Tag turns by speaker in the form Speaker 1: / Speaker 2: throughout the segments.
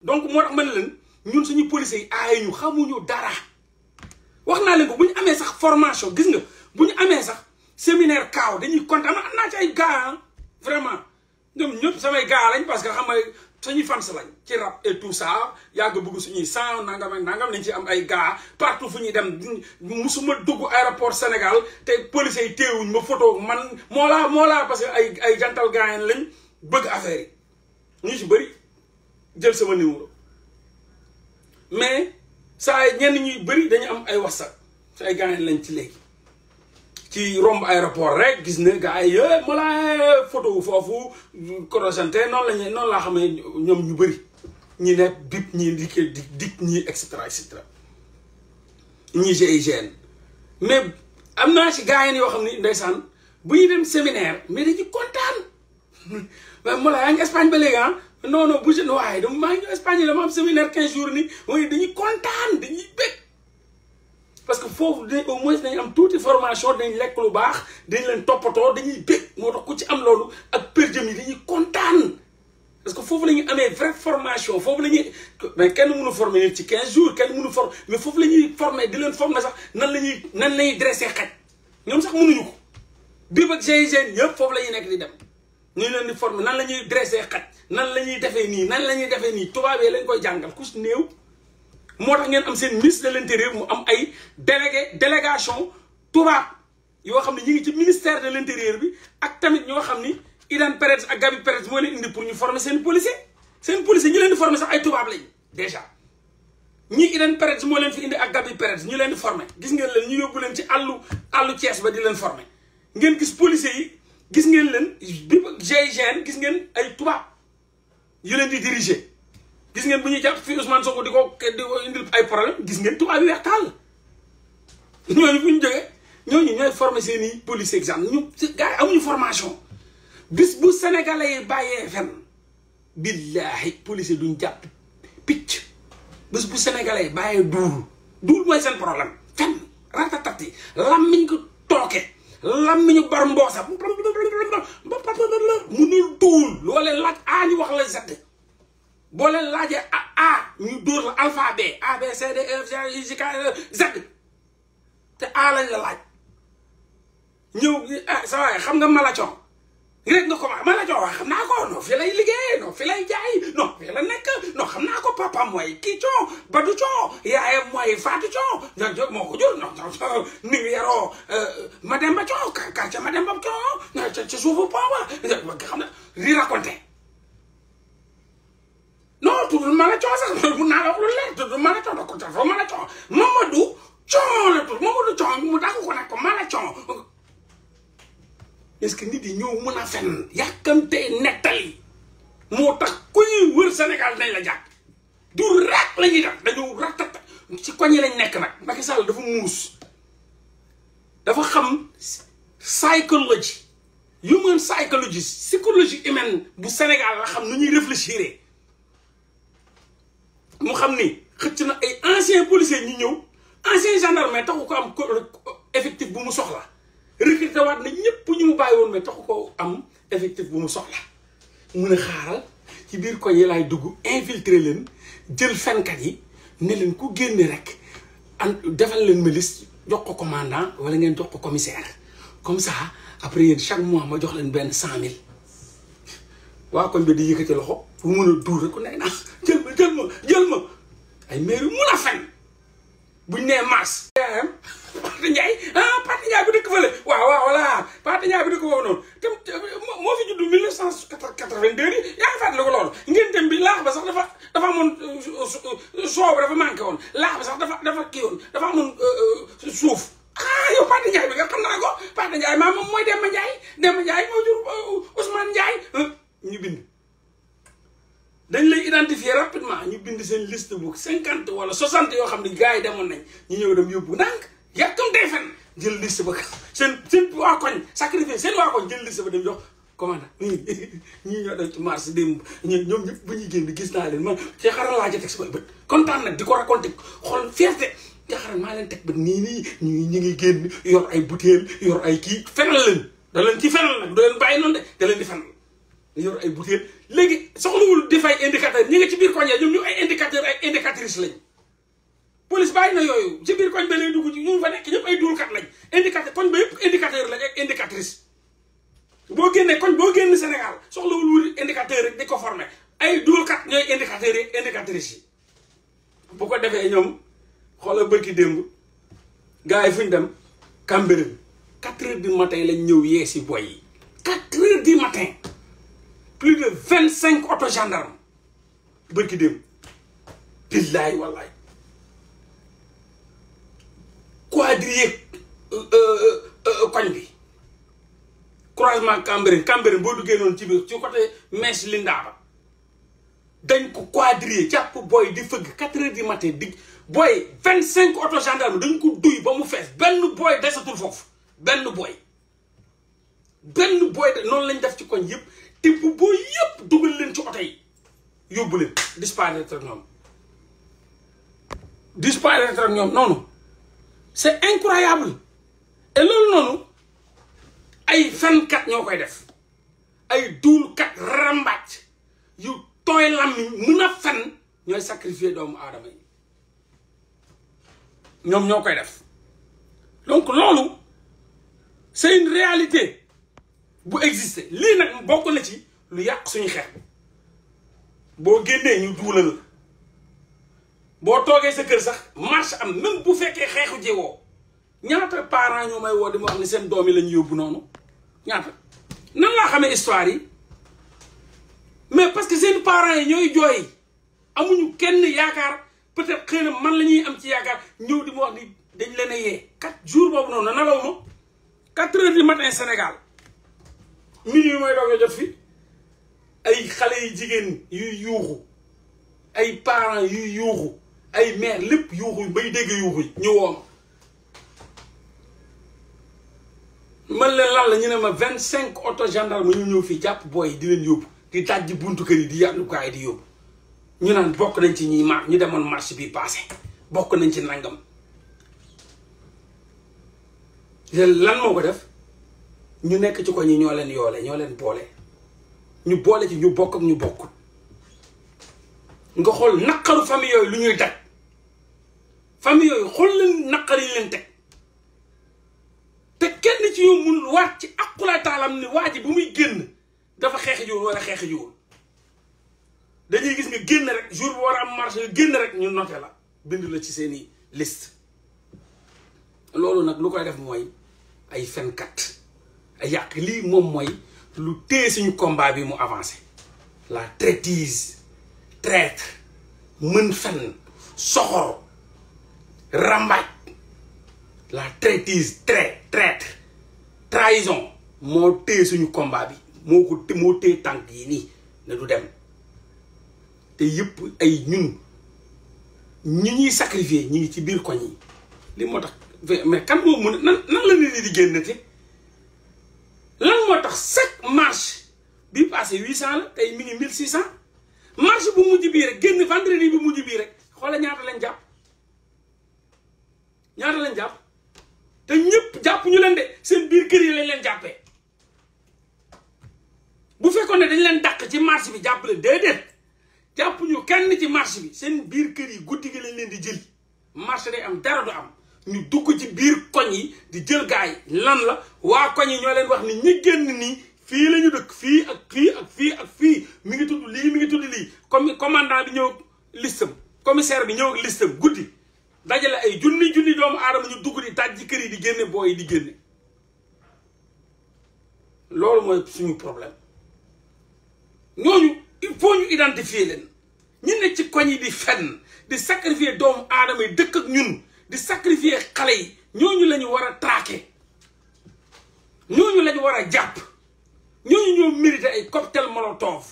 Speaker 1: donc moo tax ma ne leen ñun suñu policiers yi aay ñu xamuñu dara wax naa leen ko bu ñu amee sax formation gis nga bu ñu amee sax séminaire kaaw dañuy kontaan am naa ci ay gars vraiment ñoom ñëpp samay gars lañ parce que xam nga suñuy fans lañ ci rap et tout ça yàgg bëgg suñuy sang nangam ak nangam lañ ci am ay gars partout fu ñuy dem musuma dugg aéroport Sénégal te policiers yi téewuñ ma photo man Mollah parce que ay jantal gars lañ bëgg affaire yi ñu ci bëri jël sama numéro mais saa ñenn ñuy bëri dañu am ay WhatsApp ci ay gars lañ ci léegi ci romb aéroport rek gis ne gars yi Mollah photo foofu corosante noonu laa xam ne ñoom ñu bëri ñi ne bip ñi dik ñi et cetera ñi GIGN mais am naa ci gars yi yoo xam ne ndeysaan bu ñu dem séminaire mais dañuy kontaan mais Mollah yaa ngi Espagne ba léegi non bu jeune waaye dama maa ngi Espagne dama am séminaire 15 jours ni mooy dañuy kontaan dañuy bëgg parce que foofu au moins dañu am tuuti formation dañ lekk lu baax dañ leen toppatoo dañuy bëgg moo tax ku ci am loolu ak përjëm yi dañuy kontaan parce que foofu la ñuy amee vraie formation foofu la ñuy mais kenn mënu former nit ci 15 jours kenn mënu former mais foofu la ñuy former di leen former sax nan la ñuy dressé xaj ñoom sax mënuñu ko bii ak GIGN yëpp foofu la ñuy nekk di dem ñu leen di former nan la ñuy dressé xaj nan la ñuy defee nii tubaab yi lañ koy jàngal ku si néew moo tax ngeen am seen ministre de l'intérieur mu am ay délégation tubaab yoo xam ne ñu ngi ci ministère de l'intérieur bi ak tamit ñoo xam ni Idan Perez ak Gabi Perez moo leen indi pour ñu former seen policier ñu leen di former sax ay tubaab lañ déjà ñii Idan Perez moo leen fi indi ak Gabi Perez ñu leen di former gis ngeen leen ñu yóbbu leen ci àllu Thiès ba di leen former ngeen gis policier yi gis ngeen leen bi GIGN gis ngeen ay tubaab yu leen di diriger gis ngeen bu ñuy jàpp fii Ousmane Sonko di ko indil ay problème gis ngeen tubaab yi weex taal ñooñu fu ñu jógee ñooñu ñooy former seen i police exemple ñu gars yi amuñu formation bis bu sénégalais yi bàyyee fen billahi policier duñ jàpp picc bis bu sénégalais yi bàyyee duul mooy seen problème fen ratatati lammiñ ko tooke lammiñu bar mboosa munul duul loo leen laaj a ñu wax la z boo leen laajee a ñu dóor la alphabet A B C D E F G I J K Z te a lañ la laaj ñëw sa waay xam nga malacon rek nga commencé malacon wax xam naa ko non fii lay liggéey non fii lay jaay non fii la nekk non xam naa ko papa mooy kii coo Badu coo yaayam mooy Fatou coo ñoo moo ko jur non ni ngi yaroo Mademba coo quartier Mademba coo ci suufu pooba xam na ri raconté non tuddul malacon sax mun naa la wax lu leer tuddul malacon da ko dafa malacon Mamadou coo la tudd Mamadou coo mu dagg ko nag ko malacon est-ce que nit yi ñoo mën a fen yàkkamtee nettali moo tax ku ñuy wër Sénégal dañ la jàpp du rek la ñuy def dañu ratata ci koñi lañ nekk nag Macky Sall dafa muus dafa xam psychologie human psychologie humaine bu Sénégal la xam nu ñuy réfléchir mu xam ni xëcc na ay anciens policiers ñu ñëw anciens gendarmes taxu ko am effectif bu mu soxla recruté waat na ñëpp ñu mu bàyyi woon mais taxu ko am effectif bu mu soxla mun a xaaral ci biir koñ yi laay dugg infiltrer leen jël fenkat yi ne leen ku génne rek defal leen ma liste jox ko commandant wala ngeen jox ko commissaire comme ça après yéen chaque mois ma jox leen benn 100 000 waa koñ bi di yëkkati loxo fu mun a duur rek ku nekk naa jël ma ay maire yu mun a fen buñ nee mars Pate Ndiaye Pate Ndiaye bu dëkk fële waaw voilà Pate Ndiaye bu dëkk foofu noonu te moo fi judd 1982 yaa ngi fàttali ko loolu ngeen dem bi laax ba sax dafa amoon soow dafa manqué woon laax ba sax dafa kii woon dafa amoon suuf yow Pate Ndiaye bi nga xam naa ko Pate Ndiaye maa moom mooy Demba Ndiaye moo jur Ousmane Ndiaye ñu bind dañ lay identifier rapidement ñu bind seen liste bu 50 wala 60 yoo xam ne gars yi demoon nañ ñu ñëw dem yóbbu ndànk yàkkam day fen jël liste ba seen waa koñ sacrifice seen waa koñ jël liste ba dem jox commandant ñii ñoo dem ci marché démb ñoom ñëpp bu ñuy génn gis naa leen man ci xaral laa ja teg sama bët kontaan nag di ko raconté xool fierté ci xaral maa leen teg bët nii ñu ngi génn yor ay butéel yor ay kii fenal leen da leen ci fenal nag da leen bàyyi noonu de da leen di fenal yor ay bouteille léegi soxlawul di fay indicateur ñi nga ci biir koñ ya ñoom ñu ay indicateur ay indicatrice lañ police bàyyi na yooyu ci biir koñ ba lay dugg ci ñu fa nekk ñëpp ay duulkat lañ indicateur koñ ba yëpp indicateur lañ ak indicatrice boo génnee koñ boo génn Sénégal soxlawul wul indicateur rek di ko formé ay duulkat ñooy indicateur yi indicatrice yi bu ko defee ñoom xoolal bërki démb gars yi fu ñu dem Cambérène 4 heures du matin lañ ñëw yee si boy yi 4 heures du matin plus de 25 auto gendarme bërki démb billaay wallaay quadrillé koñ bi croisement Cambérène boo duggee noonu ci biir ci côté Mèche Lindaaba dañ ko quadrillé jàpp booy di fëgg 4 heures du matin di booy 25 auto gendarme dañ ko duy ba mu fees benn booy desatul foofu benn booy noonu lañ def ci koñ yëpp te bu booy yëpp dugal leen ci oto yi yóbbu leen disparaître ak ñoom noonu c'est incroyable et loolu noonu ay fenkat ñoo koy def ay duulkat rambàcc yu tooy lammi mën a fen ñooy sacrifier doomu aadama yi ñoom ñoo koy def donc loolu c'est une réalité bu exister lii nag bokk na ci lu yàq suñu xeex boo génnee ñu duulal la boo toogee sa kër sax marche am même bu fekkee xeexu jiwoo ñaata parents ñoo may woo di ma wax ni seen doom yi lañu yóbbu noonu ñaata nan laa xamee histoire yi mais parce que seen parents yi ñooy jooy amuñu kenn yaakaar peut-être xëy na man la ñuy am ci yaakaar ñëw di ma wax ni dañ leen a yee 4 jours boobu noonu nalaw ma 4 heures du matin Sénégal minuit mooy doog a jot fi ay xale yu jigéen yuy yuuxu ay parents yuy yuuxu ay mère lépp yuuxu bay dégg yuuxu yi ñu woo ma man leen lan la ñu ne ma 25 auto gendarme ñu ñëw fii jàpp booy yi di leen yóbbu di dajji buntu kër yi di yàllukaay di yóbbu ñu naan bokk nañ ci ñi ñu demoon marche bi passé bokk nañ ci nangam lan moo ko def ñu nekk ci ko ñi ñoo leen yoole ñoo leen boole ñu boole ci ñu bokk ak ñu bokkul nga xool naqaru famille yooyu lu ñuy daj famille yooyu xool leen naqar yi leen teg te kenn ci yow mun waat ci aqulay taalam ni waa ji bu muy génn dafa xeexi jiwul wala xeexi jiwul dañuy gis nga génn rek jour bu war a am marché nga génn rek ñu noté la bind la ci seeni liste loolu nag lu koy def mooy ay fenkat ay yàq lii moom mooy lu téye suñu combat bi mu avancé la traîtrise traître mën fen soxor rambaaj la traîtrise traître trahison moo téye suñu combat bi moo téye tànk yi nii ne du dem te yëpp ay ñun ñi ñuy sacrifier ñi ngi ci biir koñ yi li moo tax mais kan moo mën nan la nit ñi di génnate lan moo tax chaque marche bi passé 800 la tey mi ngi 1600 marche bu mujj bii rek génn vendredi bu mujj bii rek xoola ñaata lañ jàpp te ñëpp jàpp ñu leen de seen biir kër yi lañ leen jàppee bu fekkoon ne dañ leen dàq ci marche bi jàpp leen déedéet jàpp ñu kenn ci marche bi seen biir kër yi guddi gi lañ leen di jël marche day am dara du am ñu dugg ci biir koñ yi di jël gaay yi lan la waa koñ yi ñoo leen wax ni ñi génn nii fii la ñu dëkk fii ak fii ak fii ak fii mi ngi tudd lii mi ngi tudd lii comme commandant bi ñëw listam commissaire bi ñëw ak listam guddi dajale ay junni doomu aadama ñu dugg di daj ci kër yi di génne booy yi di génne loolu mooy suñu problème ñooñu il faut ñu identifier leen ñu ne ci koñ yi di fenn di sacrifier doomu aadama yi dëkk ak ñun di sacrifier xale yi ñooñu la ñu war a traquer ñooñu la ñu war a jàpp ñooñu ñoo mérité ay cocktail molotov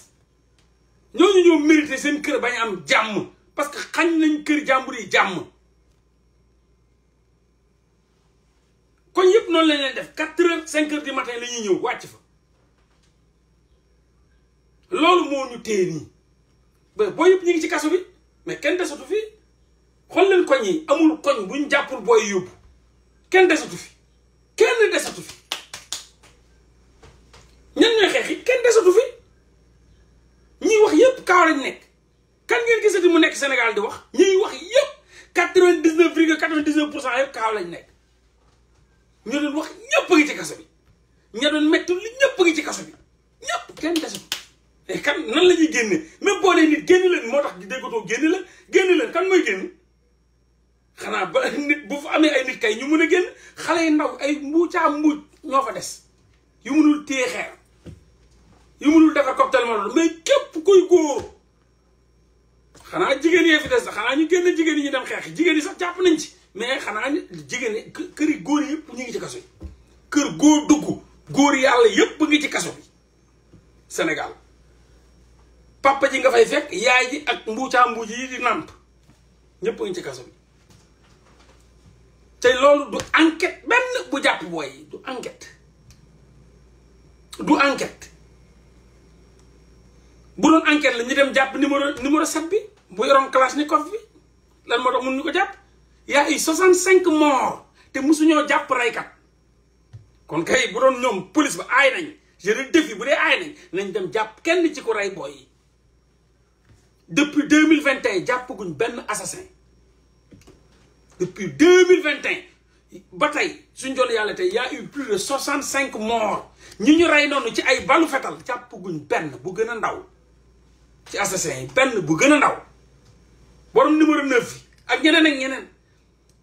Speaker 1: ñooñu ñoo mérité seen kër bañ am jàmm parce que xañ nañ kër jàmbur yi jàmm koñ yëpp noonu lañ leen def 4 heures 5 heures du matin la ñuy ñëw wàcc fa loolu moo ñu téye nii ba boo yëpp ñu ngi ci kaso bi mais kenn desatu fii xool leen koñ yi amul koñ buñ jàppul booy yóbbu kenn desatu fi ñan ñooy xeex yi kenn desatu fi ñi wax yépp kaaw lañ nekk kan ngeen gisati mu nekk Sénégal di wax ñi wax yépp 99,99% yépp kaaw lañ nekk ñu doon wax ñëpp a ngi ci kaso bi ña doon métti li ñëpp a ngi ci kaso bi ñëpp kenn kaso bi kan nan la ñuy génne même boo nee nit génn leen moo tax di déggatoo génn leen kan mooy génn xanaa ba nit bu fa amee ay nit kay ñu mun a génn xale yu ndaw ay mbuucaa mbuuc ñoo fa des yu munul téye xeer yu munul defar cocktail molotov mais képp koy góor xanaa jigéen yee fi des xanaa ñu génn jigéen yi ñu dem xeex jigéen yi sax jàpp nañ ci mais xanaa jigéen kër yi góor yëpp ñu ngi ci kaso yi kër góor dugg góor yàlla yëpp ngi ci kaso bi Sénégal papa ji nga fay fekk yaay ji ak mbuucaa mbuuc yi di nàmp ñëpp ngi ci kaso bi te loolu du enquête benn bu jàpp booy yi du enquête bu doon enquête la ñu dem jàpp numéro 7 bi bu yoroon kalachnikov bi lan moo tax mun ñu ko jàpp y a eu 65 morts te musuñoo jàpp raykat kon kay bu doon ñoom police ba aay nañ je le défie bu dee aay nañ dem jàpp kenn ci ko rey booy yi depuis 2021 jàppaguñ benn assassin depuis 2021 ba tey suñ doon yàlla tey y a eu plus de 65 morts ñi ñu rey noonu ci ay balu fetal jàppaguñ benn bu gën a ndaw ci assassin yi benn bu gën a ndaw borom numéro 9 yi ak ñeneen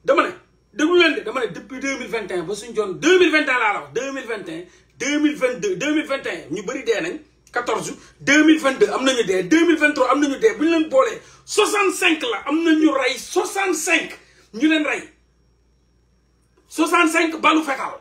Speaker 1: dama ne déglu leen de dama ne depuis 2021 ba suñ doon 2021 laa la wax 2021 2022 2021 ñu bëri dee nañ 14 2022 am nañu dee 2023 am nañu dee bu ñu leen boolee 65 la am na ñu rey 65 ñu leen rey 65 balu fetal